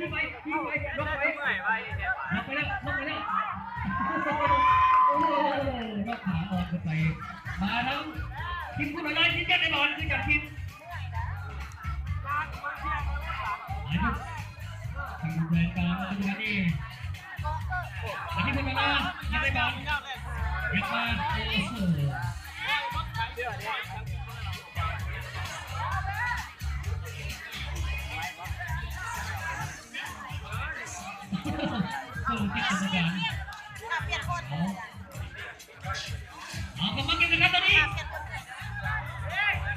ຄືໄປ ຄືໄປ ລັອກໄປ ລັອກໄປແລ້ວ ລັອກໄປແລ້ວ ໂອ້ໂຫ ລັອກຂາອອກໄປ ມາທາງທີມຄຸນອອນລາຍ ທີມຈັດໄດ້ບອນຄືຈາກທີມ ອາຍຸ ທີມແດນກາງ ປັດຈຸບັນນີ້ ອັນນີ້ເປັນເວລາ ຍັງໄດ້ບານ ຍັງມາ ໂອ້ໂຫ ສົ່ງຕິດກຳມະການ ເອົາ ເອົາ ເຂົ້າມາເກັບກັນຕອນນີ້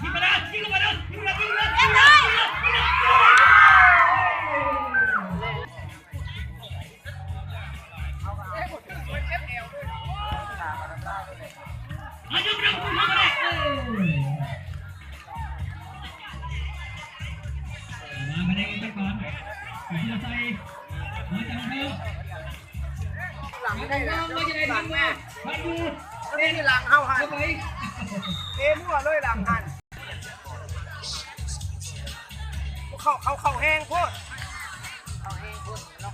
ຍິງມາແລ້ວ ຍິງລົງໄປແລ້ວ ຍິງມາແລ້ວ ຍິງມາແລ້ວ ຍິງມາແລ້ວ ຍິງມາແລ້ວ ຍິງມາແລ້ວ ຍິງມາແລ້ວ ອາຍຸ ເອົາ ເຂົ້າມາແລ້ວ ເອີ ມາພະແນກຈັດການ ວິທະຍາໄຊ ມາຈາກເດີມ ຫຼັງໄດ້ແລ້ວ ຫຼັງແມ່ ໄປຢູ່ ເດ້ ຫຼັງເຮົາຫັ້ນ ເດ້ ມົ້ວເລີຍຫຼັງຫັ້ນ ເຂົາ ເຂົາ ເຂົ້າແຮງໂພດ ເຂົ້າແຮງໂພດເນາະ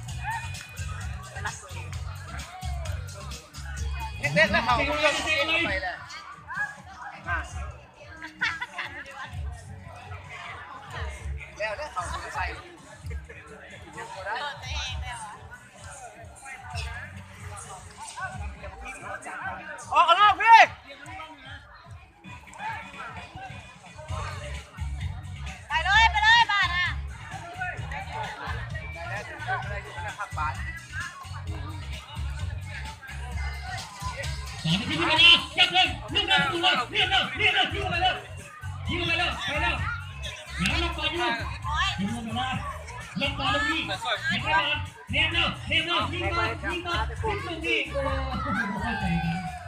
ເຮັດເດັດແລ້ວເຂົ້າ ເຂົ້າໄປແລ້ວ ອ່າ ແລ້ວ ແລ້ວເຂົ້າໄປ ອອກ ອອກ ອອກ ພີ່ ໄປເລີຍ ໄປເລີຍ ບາດນະ ສາມນາທີ ເວລາ ຈັບເລີຍ ຍິງເລີຍ ຍິງເລີຍ ຍິງເລີຍ ຍິງເລີຍ ຍິງເລີຍ ຍິງເລີຍ ໄປເລີຍ ຍັງລັອກບານຢູ່ ຍິງເວລາ ລັອກບານຢູ່ ຍັງໄດ້ບານ ແນມເລີຍ ແນມເລີຍ ຍິງມາ ຍິງມາ ຍິງຕົງນີ້ ໂອ້ ບໍ່ເຂົ້າໃຈກັນ.